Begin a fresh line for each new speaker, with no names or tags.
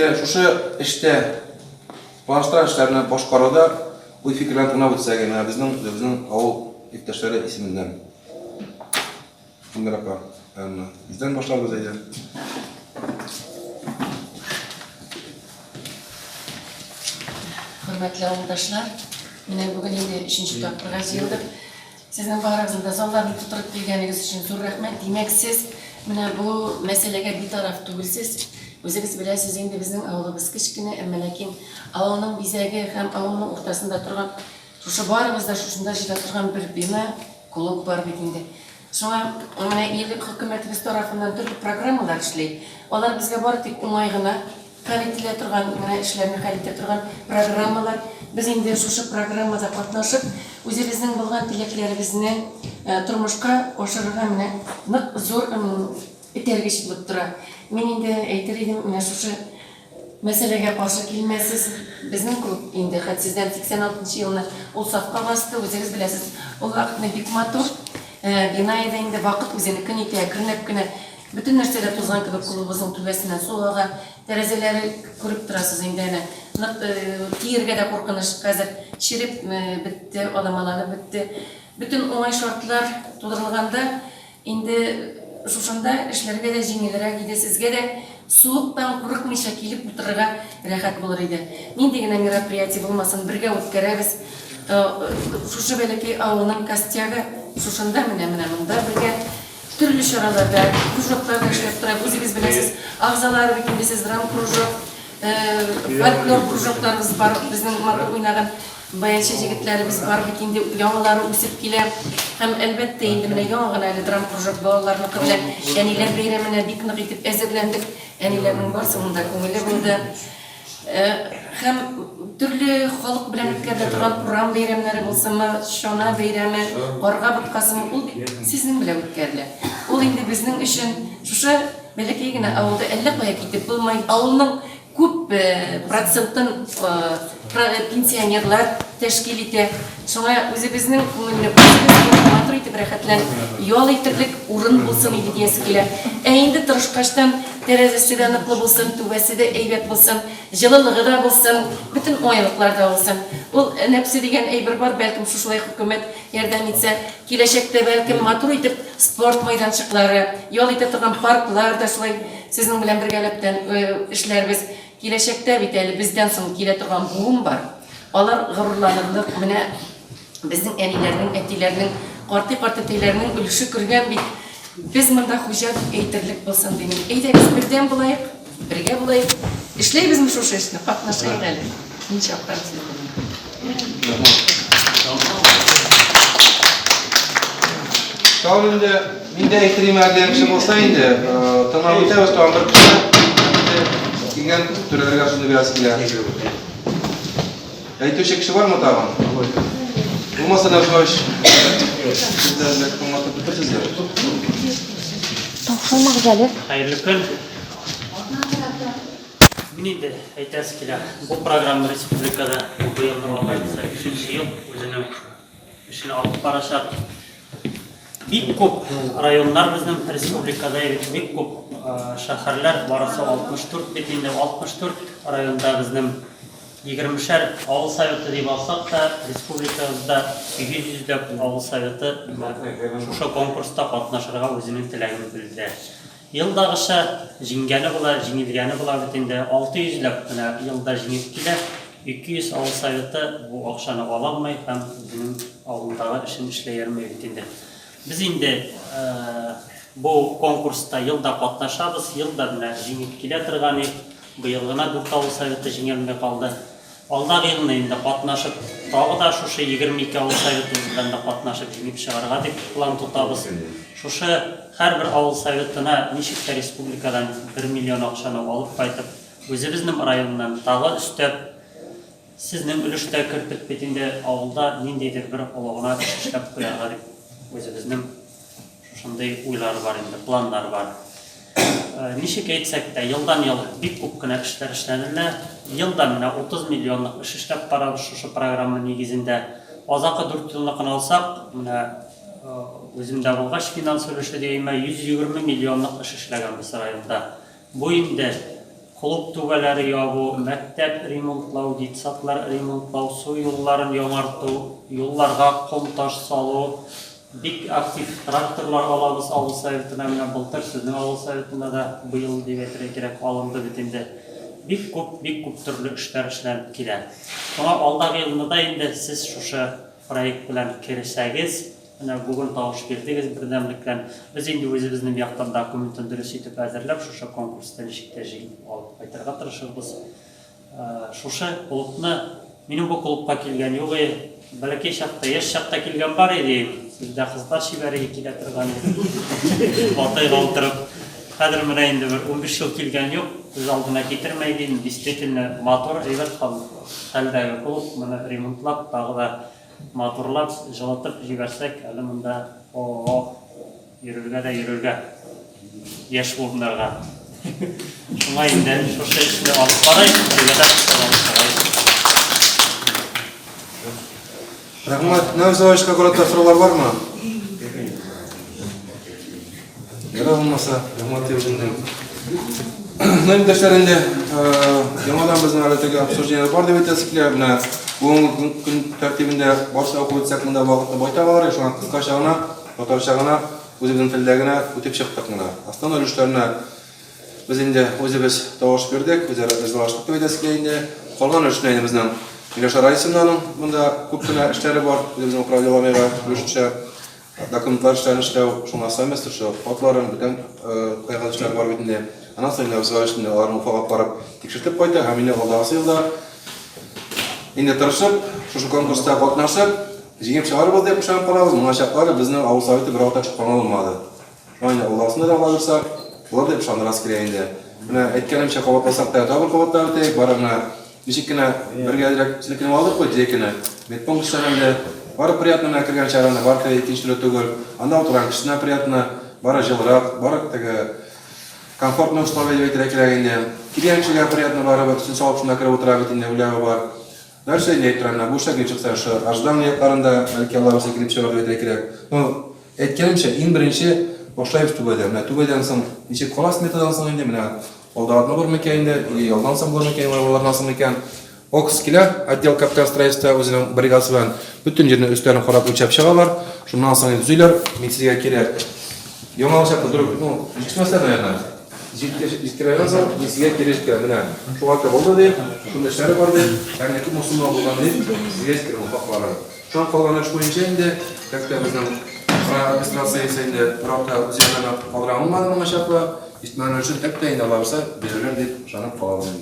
инде шушы эштә планлаштырган эшләрне башкаруда уй-фикерләрен тыңлап үтсәк, менә безнең үзебезнең авыл иптәшләре исеменнән. Гөлнар апа, әмма бездән башларбыз әйдә.
Хөрмәтле авылдашлар, менә бүген инде өченче тапкырга җыелдык. Сезнең барыгызның да залларны тутырып килгәнегез өчен зур рәхмәт. Димәк, сез менә бу мәсьәләгә битараф түгелсез. Үзегез беләсез инде, безнең авылыбыз кечкенә, әмма ләкин авылның бизәге һәм авылның уртасында торган, шушы барыбыз да шушында җыела торган бер бина, клуб бар бит инде. Шуңа менә элек хөкүмәтебез тарафыннан төрле программалар эшли. Алар безгә бары тик уңай гына. Хәл ителә торган, менә эшләрне хәл итә торган программалар. Без инде шушы программада катнашып, үзебезнең булган теләкләребезне тормышка ашырырга менә нык зур этәргеч булып тора. Мин инде әйтер идем, менә шушы мәсьәләгә каршы килмәсез. Безнең клуб инде хәтсездән 86 нчы елны ул сафка басты, үзегез беләсез, ул вакытны бик матур бина иде инде, вакыт үзенекен итә, әкренләп кенә Бөтен нәрсә дә тузган кебек клубыбызның түбәсеннән су ага, тәрәзәләре күреп торасыз инде әнә. Нык киергә дә куркыныч хәзер. Череп бетте, аламаланып бетте. Бөтен уңай шартлар тудырылганда инде шушында эшләргә дә җиңелрәк иде, сезгә дә суыктан курыкмыйча килеп утырырга рәхәт булыр иде. Нинди генә мероприятие булмасын, бергә үткәрәбез. Шушы бәләкәй авылның костягы шушында, менә менә монда бергә. Төрле чараларда, кружокларда эшләп тора. Үзегез беләсез, агъзалары бит инде сез драмкружок, фольклор кружокларыбыз бар, безнең матур уйнаган баянчы җегетләребез бар бит инде, яңалары үсеп килә. Һәм, әлбәттә, инде менә яңа гына әле драмкружок балаларныкы белән әниләр бәйрәменә бик нык итеп әзерләндек. Әниләрнең барысының да күңеле булды. Һәм төрле халык белән үткәрелә торган урам бәйрәмнәре булсынмы, чана бәйрәме, карга боткасымы, ул бит сезнең белән үткәрелә. Ул инде безнең өчен шушы бәләкәй генә авылда әллә кая китеп булмый. Авылның күп процентын пенсионерлар тәшкил итә. Шуңа үзебезнең күңелне үзебез белән матур итеп рәхәтләнеп ял итерлек урын булсын иде диясе килә. Ә инде тырышкачтан тәрәзәсе дә ныклы булсын, түбәсе дә әйбәт булсын, җылылыгы да булсын, бөтен уңайлыклар да булсын. Ул нәпсе дигән әйбер бар, бәлкем шушылай хөкүмәт ярдәм итсә, киләчәктә бәлкем матур итеп спорт майданчыклары, ял итә торган парклар да шулай сезнең белән бергәләптән эшләрбез. Киләчәктә бит әле бездән соң килә торган буын бар. Алар горурланырлык, менә безнең әниләрнең, әтиләрнең, картый-картәтәйләрнең өлеше кергән бит. Без монда хуҗа дип әйтерлек булсын димим. Әйдәгез, бердәм булаек, бергә булаек. Эшләйбезме шушы эшне? Катнашыйк әле. Мин чакырам сезне.
Тагын инде мин дә әйтер идем, әле кеше булса инде, тыңлап үтәбез тагын бер кеше. Килгән түрәләргә сүзне бирәсе килә. Әйтүче кеше бармы тагын? Булмаса Нәҗмович, сездән дә тыңлатып бетерсезләр.
Таушалмагыз әле.
Хәерле көн. Мин инде әйтәсе килә, бу программа республикада бу быелның алла бишенче ел үзенең эшен алып барачак. Бик күп районнар безнең республикада, бик күп шәһәрләр, барысы 64 бит инде, 64 районда безнең егермешәр авыл советы дип алсак та, республикабызда 800 ләп авыл советы шушы конкурста катнашырга үзенең теләген белдерә. Елдагыча, җиңгәне була, җиңелгәне була бит инде. 600 ләп менә елда җиңеп килә. 200 авыл советы бу акчаны ала алмый һәм үзенең авылындагы эшен эшләй алмый бит инде. Без инде бу конкурста ел да катнашабыз, ел да менә җиңеп килә торган идек. Быел гына дүрт авыл советы җиңелми калды. Алдагы елны инде катнашып, тагы да шушы 22 авыл советыбыз белән дә катнашып җиңеп чыгарга дип план тотабыз. Шушы һәрбер авыл советына ничек тә республикадан бер миллион акчаны алып кайтып, үзебезнең районнан тагы өстәп, сезнең өлеш тә кертеп бит инде авылда ниндидер бер олы гына эш эшләп куярга дип үзебезнең Шушындый уйлар бар инде, планнар бар. Ничек әйтсәк тә, елдан-ел бик күп кенә эшләр эшләнелә. Ел да менә 30 миллионлык эш эшләп барабыз шушы программа нигезендә. Азакы дүрт елныкын алсак, менә үземдә булгач финанс өлеше дигәнмә, 120 миллионлык эш эшләгәнбез районда. Бу инде. Клуб түбәләре ябу, мәктәп ремонтлау, детсадлар ремонтлау, су юлларын яңарту, юлларга ком-таш салу, бик актив тракторлар алабыз авыл советына, менә былтыр сезнең авыл советына да быел дип әйтергә кирәк, алынды бит инде. Бик күп, бик күп төрле эшләр эшләнеп килә. Шуңа алдагы елны да инде сез шушы проект белән керсәгез, Менә бүген тавыш бирдегез бердәмлек белән. Без инде үзебезнең яктан документын дөрес итеп әзерләп, шушы конкурста ничек тә җиңеп алып кайтырга тырышырбыз. Шушы клубны, минем бу клубка килгән юк и, бәләкәй чакта, яшь чакта килгән бар иде. Сездә кызлар чибәр иде, килә торган иде. Батыйга утырып. Хәзер менә инде бер 15 ел килгән юк, күз алдына китермәй дим, действительно матур, әйбәт хәлдәге клуб, моны ремонтлап, тагы да Матурлап, җылытып җибәрсәк, әле монда о-о-о, йөрергә дә йөрергә яшь буыннарга. Шуңа инде шушы эшне алып барыйк, бергәләп алып чыгайык.
Рәхмәт. Нәүзавичка карата сораулар бармы? Ярар булмаса, рәхмәт инде. Ну, иптәшләр инде, яңадан безнең әле теге обсуждение бар дип әйтәсе килә. Менә бүгенге көн тәртибендә барса укып үтсәк, монда вакытны байтак алыр, шуңа кыскача гына, татарча гына, үзебезнең телдә генә үтеп чыктык менә. Основной өлешләренә без инде үзебез тавыш бирдек, үзара ризалаштык дип әйтәсе килә инде. Калган өлешенә инде безнең Миләүшә Раисовнаның монда күп кенә эшләре бар, үзебезнең управлениегә өлешчә. Документлар эшләрен эшләү, шуңа совместно шул хатларын, бүтән кайгы эшләр бар бит инде. Аннан соң инде Абзал инде аларны Уфага барып тикшертеп кайта һәм инде алдагысы елда инде тырышып, шушы конкурста катнашып, җиңеп чыгарбыз дип ышанып калабыз. Моңа чаклы безнең авыл советы бер вакытта төшеп калган булмады. Шуңа инде алдагысында да калдырсак, булыр дип ышандырасы килә инде. Менә әйткәнемчә кабатласак та тагын кабатлап үтәйек, бары гына Ничек кенә бергә әзрәк селкенеп алдык бит җәй көне. Медпункт эшләгәндә бары приятно менә кергән чагында, бары теге икенче төрле түгел. Анда утырган кешесенә приятно, бары җылырак, бары теге комфортный условия дип әйтергә кирәк инде. Килгән кешегә приятно барыбер, өстен салып шунда кереп утыра бит инде, уйлавы бар. Дальше инде әйтеп торам, менә бу эшләр килеп чыкса, шушы ожидание якларында, бәлки Алла боерса килеп чыгар дип әйтергә кирәк. Ну, әйткәнемчә, иң беренче башлайбыз түбәдән. Менә түбәдән соң ничек кала сметадан соң инде, менә Алда атна булыр микән инде, или ялдан соң булыр микән, алардан соң микән. Окс килә, отдел капиталь строительства үзенең бригадасы белән бөтен җирне өсләрен карап үлчәп чыгалар. Шуннан соң инде төзиләр. Мин сезгә кире яңа чакта друг, ну, җитмәсә, наверное. Җиткерәгән соң, мин сезгә кире җиткерәм. Менә шуңа булды дип, шундый эшләре бар дип, һәм күп мусульман булган дип, сезгә җиткерәм хакларын. Шуннан калган эш буенча инде, хәтта безнең администрация инде берәү дә үз янына калдыра алмады моңа чаклы. Җитмәгән өчен хәтта инде алабызса бирерләр дип ышанып калабыз инде.